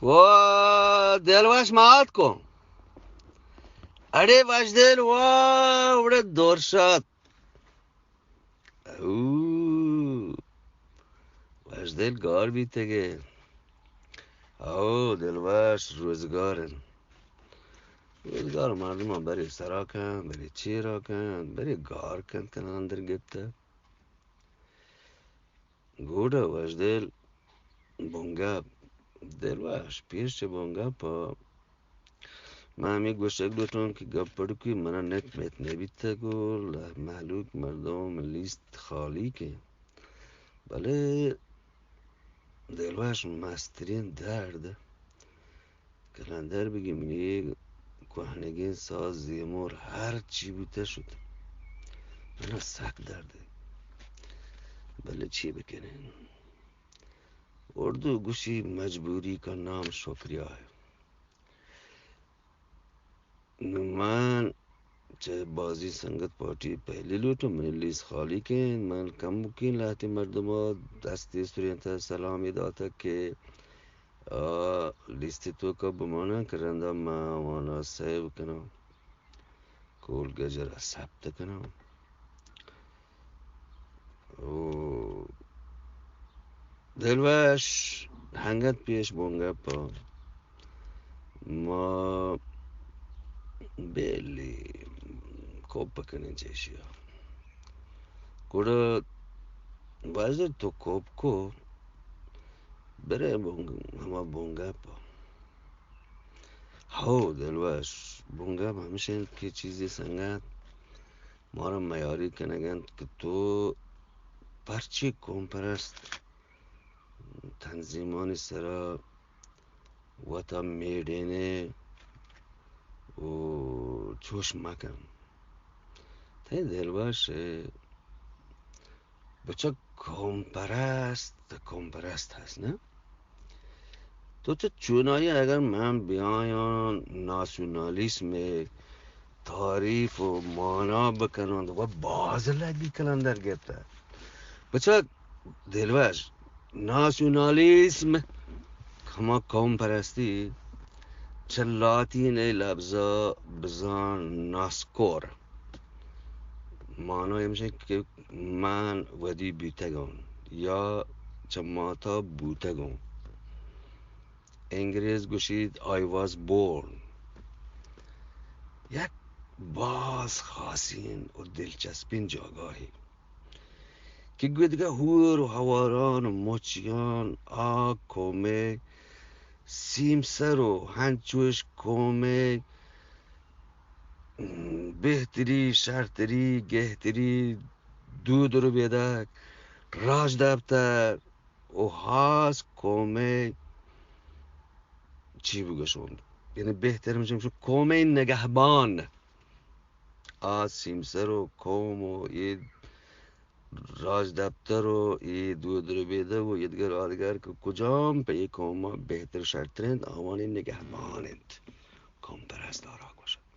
وا دلوش مات کو۔ اڑے وشدل وا، اڑے دور شات۔ او، وشدل گار بیتگے۔ او، دلوش روزگار انت۔ روزگار مردم برے سرا کن، برے چیرا کن، برے گار کن، کن اندر گپتہ۔ گوڑا وشدل بنگپ، دلوش پیش چہ بنگپ ءَ من ہمے گوشگ لوٹاں کہ گپ پڑکی منا نت مت نبیتگ و لہ-، مہلوک مردم لیست خالی کن۔ بلے دلوش مسترین درد کلندر بگی منی کوہنگیں ساز زیمور ہر چی بوتہ شت۔ منا سک درد۔ بلے چی بکنیں؟ اردو گوشی مجبوری کا نام شکریہ ہے۔ نوں من چہ بازیں سنگت پارٹی پہلی لوٹوں، منی لیست خالی کن، من کمکیں لہتے مردم ءَ دستے سرینتہ، سلامی داتہ کہ آ لیست توکا بماناں کہ رندا من آوانا سیو کناں، کول گجرا ثبت کناں۔ او دلوش ہنگت پیش بنگپ ءَ ما بیلی کوپ کنیں چہ ایشی ءَ۔ گڑا واجہ تو کوپ کو برے بنگ-، ہما بنگپ ءَ۔ ہو دلوش، بنگپ ہمیش انت کہ چیزے سنگت مارا میاری کنگ انت کہ تو پرچی قوم پرست تنظیمانی سرا وتا میڑینے و چوش مکن۔ تئی دلوش بچک قوم پرست، قوم پرست ہست، نہ؟ تو چہ چونائی اگر من بیایاں ناسیونالیسم تعریف و معنا بکناں، تو باز لگی کلندر گپتہ۔ بچک دلوش، ناسیونالیسم ہما قوم پرستی چہ لاتین ءِ لبزا بزان ناسکور۔ معنا ہمیش انت کہ من ودی بیتگاں یا چہ ماتا بوتگاں۔ انگریز گوشیت، "I was born." یک باز خاصیں و دلچسپیں جاگاہے کہ گدگہ ہور و ہواران و مچیان آ قومے سیمسر و ہنچوش قومے بہتری، شرتری، گہتری، دود و ربیدگ، راجدپتر و ہاس قومے چی بگوشوں، یعنی بہتر ہمیش انت قومے نگہبان۔ آ سیمسر و قوم و اے راجدپتر و اے دود ربیدگ و ایدگر آدگر کہ کجام پہ اے قوم ءَ بہتر شرتر انت، آوانی نگہبان انت۔ قوم پرست آرا گوشنت۔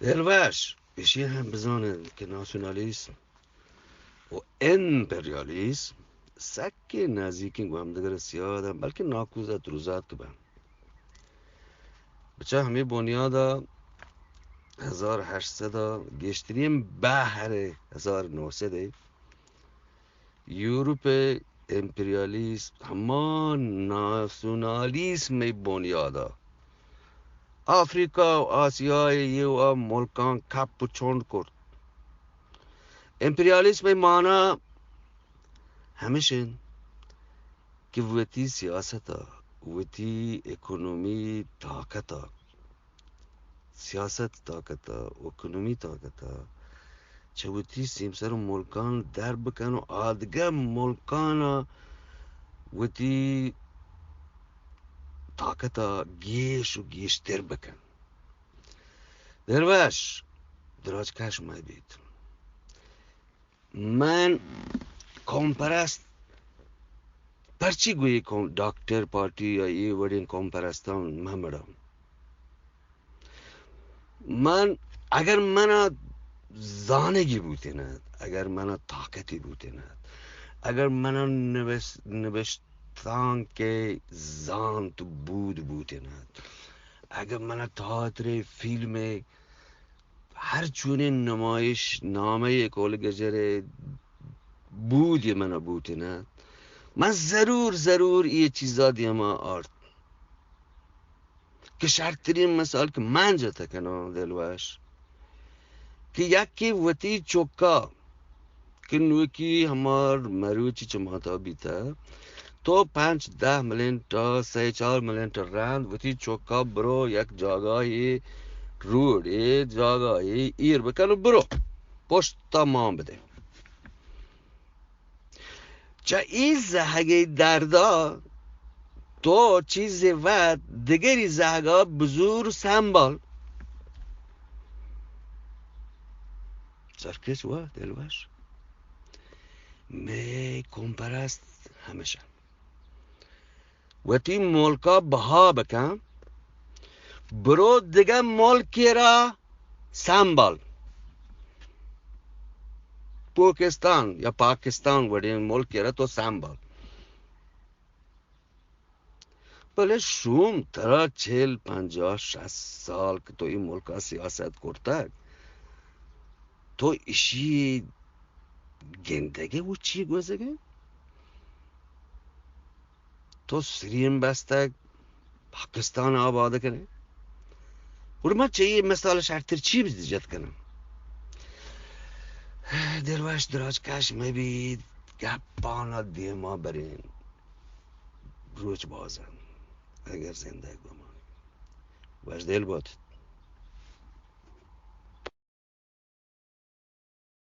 دلوش، ایشی ہم بزان انت کہ ناسیونالیسم و امپریالیسم سکیں نزیکیں گوں ہمدگر سیاد انت، بلکہ ناکوزات روزات بنت۔ بچہ ہمے بنیاد ءَ ہزار ہشت سد ءَ گیشتریں بہر ہزار نو سد ءَ یورپ ءِ امپریالیسم ہما ناسیونالیسم ءِ بنیاد ءَ آفریقہ و آسیا ءِ اے و آ ملکاں کپ و چنڈ کرت۔ امپریالیسم ءِ مانا ہمیش انت کہ وتی سیاست ءَ، وتی اکونومی طاقت ءَ، سیاست طاقت ءَ، اکونومی طاقت ءَ چہ وتی سیمسر ملکاں در بکن و آدگہ ملکاں وتی طاقت ءَ گیش و گیشتر بکن۔ دلوش، دراج کش مہ بیت۔ من قوم پرست پرچی گوئی قوم، ڈاکٹر پارٹی یا اے وڑیں قوم پرستاں مہ مڑاں۔ من، اگر منا زانگی بوتین ات، اگر منا طاقتی بوتین ات، اگر منا نبش-، نبشت تانکہ زانت بود بوتینت۔ اگہ من تئاتر، فیلم، ہر چونیں نمائش نامہ، کول گجر بود من بوتینت، من ضرور، ضرور یہ چیزا دیما آرت۔ کہ شرترین مثال کہ من جت کناں، دلوش، کہ یکی وتی چکا کہ نوکی ہمار مروچی چہ ماتا بیتہ، تو پنچ دہ ملنٹ، سئے چار ملنٹ رند وتی چکا برو یک جاگاہی، روڈے جاگاہی ایر بکن و برو پشتا مان بدے۔ چہ ای زہگی دردا تو چیزے وت دگری زہگا بزور سنبال۔ سرکش و دلوش۔ مئے قوم پرست ہمیشہ وتی ملکا بہا بکن، برو دگہ ملکی را سنبال۔ پوکستان یا پاکستان وڑیں ملکی را تو سنبال۔ بلے شوم، ترا چل، پنجاہ، شست سال کہ تو ای ملکا سیاست کرتگ، تو اشی گندگے و چی گوزگے؟ تو سرین بستگ پاکستان آباد کنے؟ گڑا من چہ یہ مثال شرتر چی جت کنم؟ دلوش دراج کش مبید، گپانا دیما برین۔ روچ بازن، اگر زندگ بمان۔ وش دل بات۔